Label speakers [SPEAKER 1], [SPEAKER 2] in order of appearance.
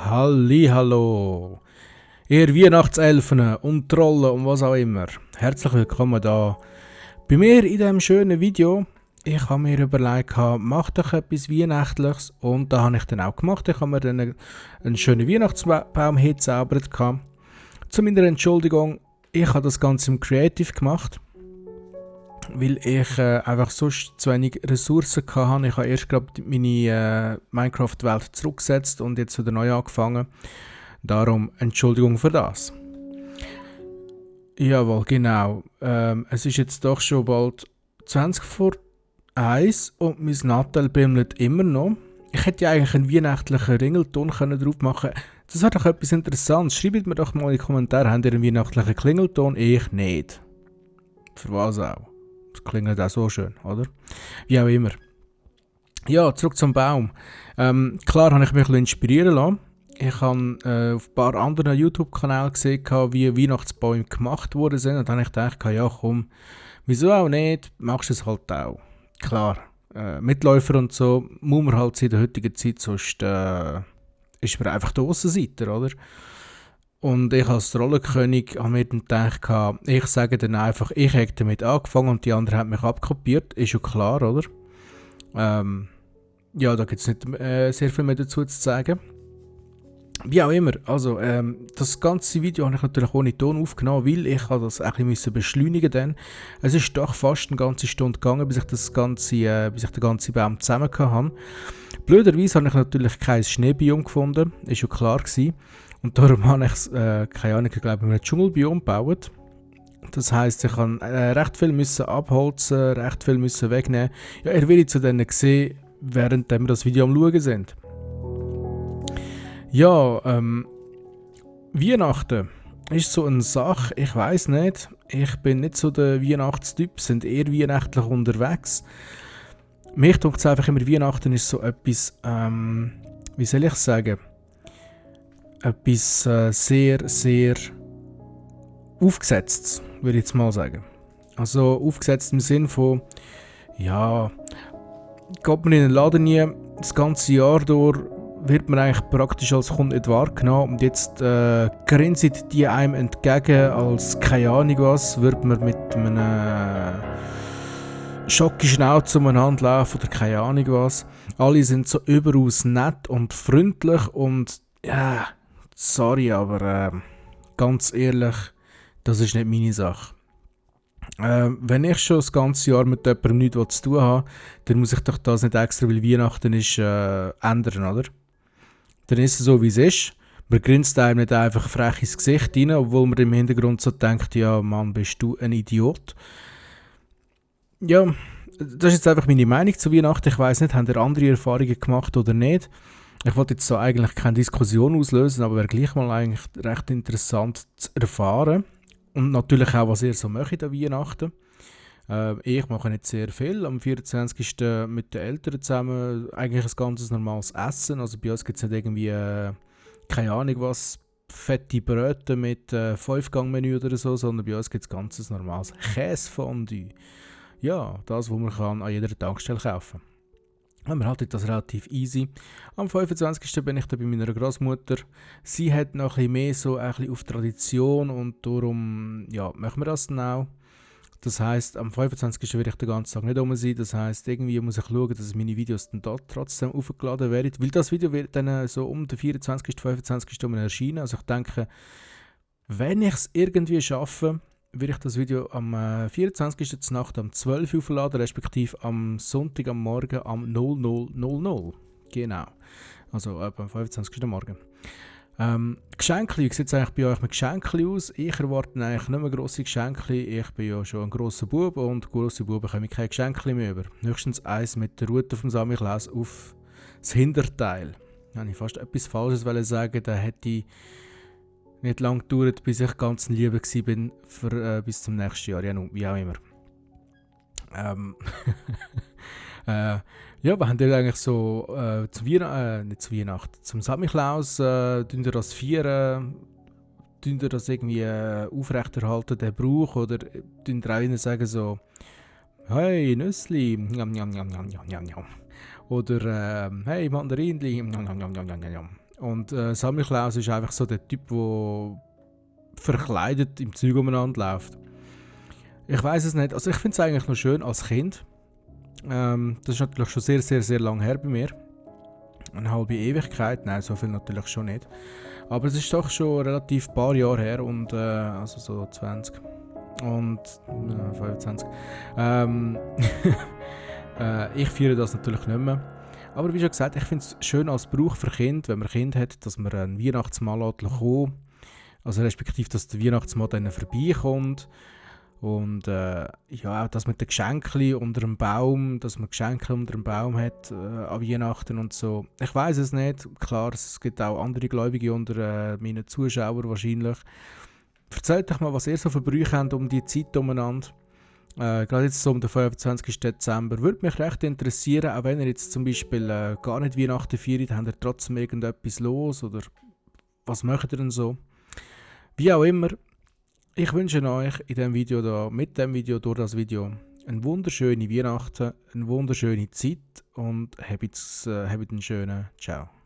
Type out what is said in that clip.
[SPEAKER 1] Hallihallo, ihr Weihnachtselfen und Trollen und was auch immer. Herzlich willkommen da bei mir in diesem schönen Video. Ich habe mir überlegt, mach doch etwas Weihnachtliches und da habe ich dann auch gemacht. Ich habe mir dann einen schönen Weihnachtsbaum hingezaubert. Zu meiner Entschuldigung, ich habe das Ganze im Creative gemacht, weil ich einfach sonst zu wenig Ressourcen hatte. Ich habe erst gerade meine Minecraft-Welt zurückgesetzt und jetzt wieder neu angefangen. Darum Entschuldigung für das. Jawohl, genau. Es ist jetzt doch schon bald 20 vor 1 und mein Nattel bimmelt immer noch. Ich hätte ja eigentlich einen weihnachtlichen Ringelton drauf machen können. Das wäre doch etwas Interessantes. Schreibt mir doch mal in die Kommentare, habt ihr einen weihnachtlichen Klingelton? Ich nicht. Für was auch? Das klingelt auch so schön, oder? Wie auch immer. Ja, zurück zum Baum. Klar habe ich mich ein bisschen inspirieren lassen. Ich habe auf ein paar anderen YouTube-Kanälen gesehen, wie Weihnachtsbäume gemacht worden sind. Und dann habe ich gedacht, ja komm, wieso auch nicht, machst du es halt auch. Klar, Mitläufer und so muss man halt in der heutigen Zeit, sonst ist man einfach der Aussenseiter, oder? Und ich als Rollenkönig habe mir dann gedacht, ich sage dann einfach, ich habe damit angefangen und die anderen haben mich abkopiert. Ist ja klar, oder? Ja, da gibt es nicht sehr viel mehr dazu zu sagen. Wie auch immer, also das ganze Video habe ich natürlich ohne Ton aufgenommen, weil ich das ein bisschen beschleunigen musste. Es ist doch fast eine ganze Stunde gegangen, bis ich den ganzen Baum zusammen hatte. Blöderweise habe ich natürlich kein Schneebiom gefunden, ist ja klar gewesen. Und darum habe ich es, keine Ahnung, ich glaube, in einem Dschungelbiom gebaut. Das heisst, ich musste recht viel abholzen, recht viel wegnehmen. Ja, ihr werdet zu denen sehen, während wir das Video am Schauen sind. Ja, Weihnachten ist so eine Sache, ich weiss nicht. Ich bin nicht so der Weihnachtstyp, sind eher weihnachtlich unterwegs. Mich denkt es einfach immer, Weihnachten ist so etwas, wie soll ich sagen, etwas sehr, sehr aufgesetztes, würde ich jetzt mal sagen. Also aufgesetzt im Sinn von, ja, geht man in den Laden nie, das ganze Jahr durch, wird man eigentlich praktisch als Kunde nicht wahrgenommen und jetzt grinsen die einem entgegen als keine Ahnung was, wird man mit einem Schocki-Schnauze umeinander laufen oder keine Ahnung was. Alle sind so überaus nett und freundlich und ja, sorry, aber ganz ehrlich, das ist nicht meine Sache. Wenn ich schon das ganze Jahr mit jemandem nichts zu tun habe, dann muss ich doch das nicht extra, weil Weihnachten ist, ändern, oder? Dann ist es so, wie es ist. Man grinst einem nicht einfach frech ins Gesicht rein, obwohl man im Hintergrund so denkt, ja Mann, bist du ein Idiot. Ja, das ist jetzt einfach meine Meinung zu Weihnachten. Ich weiss nicht, haben ihr andere Erfahrungen gemacht oder nicht? Ich wollte jetzt so eigentlich keine Diskussion auslösen, aber wäre gleich mal eigentlich recht interessant zu erfahren. Und natürlich auch, was ihr so möchtet an Weihnachten. Ich mache nicht sehr viel. Am 24. mit den Eltern zusammen eigentlich ein ganz normales Essen. Also bei uns gibt es nicht irgendwie, keine Ahnung was, fette Bröte mit 5-Gang-Menü oder so, sondern bei uns gibt es ganz normales Käsefondue. Ja, das, was man kann an jeder Tankstelle kaufen kann. Wir halten das relativ easy. Am 25. bin ich dann bei meiner Großmutter. Sie hat noch ein bisschen mehr so ein bisschen auf Tradition und darum ja, machen wir das dann auch. Das heisst, am 25. werde ich den ganzen Tag nicht rum sein. Das heisst, irgendwie muss ich schauen, dass meine Videos dann dort trotzdem aufgeladen werden. Weil das Video wird dann so um den 24., 25. erscheinen. Also ich denke, wenn ich es irgendwie schaffe, werde ich das Video am 24. zur Nacht um 12 Uhr aufladen, respektive am Sonntag am Morgen am 00:00. Genau. Also am 25. Morgen. Geschenke, wie sieht es eigentlich bei euch mit Geschenken aus? Ich erwarte eigentlich nicht mehr grosse Geschenke. Ich bin ja schon ein grosser Bub und grosse Buben kommen keine Geschenke mehr über. Höchstens eins mit der Rute vom Samichlaus auf das Hinterteil. Da habe ich fast etwas Falsches sagen, da hätte ich nicht lange gedauert, bis ich ganz in Liebe war für, bis zum nächsten Jahr. Ja, nun, wie auch immer. Ja, was habt ihr eigentlich so nicht zu Weihnachten, zum Samichlaus, tun ihr das feiern, tun ihr das irgendwie aufrechterhalten, den Brauch, oder tun ihr auch ihnen sagen so, hey, Nüssli, njam, njam, njam, njam, njam, njam. Oder hey Mandarinli. Und Samichlaus ist einfach so der Typ, der verkleidet im Zeug umeinander läuft. Ich weiß es nicht. Also ich finde es eigentlich noch schön als Kind. Das ist natürlich schon sehr, sehr, sehr lang her bei mir. Eine halbe Ewigkeit. Nein, so viel natürlich schon nicht. Aber es ist doch schon relativ ein paar Jahre her. Und also so 20 und 25. Ich feiere das natürlich nicht mehr. Aber wie schon gesagt, ich finde es schön als Brauch für Kinder, wenn man ein Kind hat, dass man einen Weihnachtsmann kommt. Also respektive, dass der Weihnachtsmann dann vorbeikommt. Und ja, auch das mit den Geschenken unter dem Baum, dass man Geschenke unter dem Baum hat an Weihnachten und so. Ich weiß es nicht. Klar, es gibt auch andere Gläubige unter meinen Zuschauern wahrscheinlich. Erzählt euch mal, was ihr so für Brüche habt um die Zeit umeinander. Gerade jetzt so um den 25. Dezember. Würde mich recht interessieren, auch wenn ihr jetzt zum Beispiel gar nicht Weihnachten feiert, habt ihr trotzdem irgendetwas los oder was macht ihr denn so? Wie auch immer, ich wünsche euch in diesem Video da, mit dem Video, durch das Video, eine wunderschöne Weihnachten, eine wunderschöne Zeit und habt einen schönen Ciao.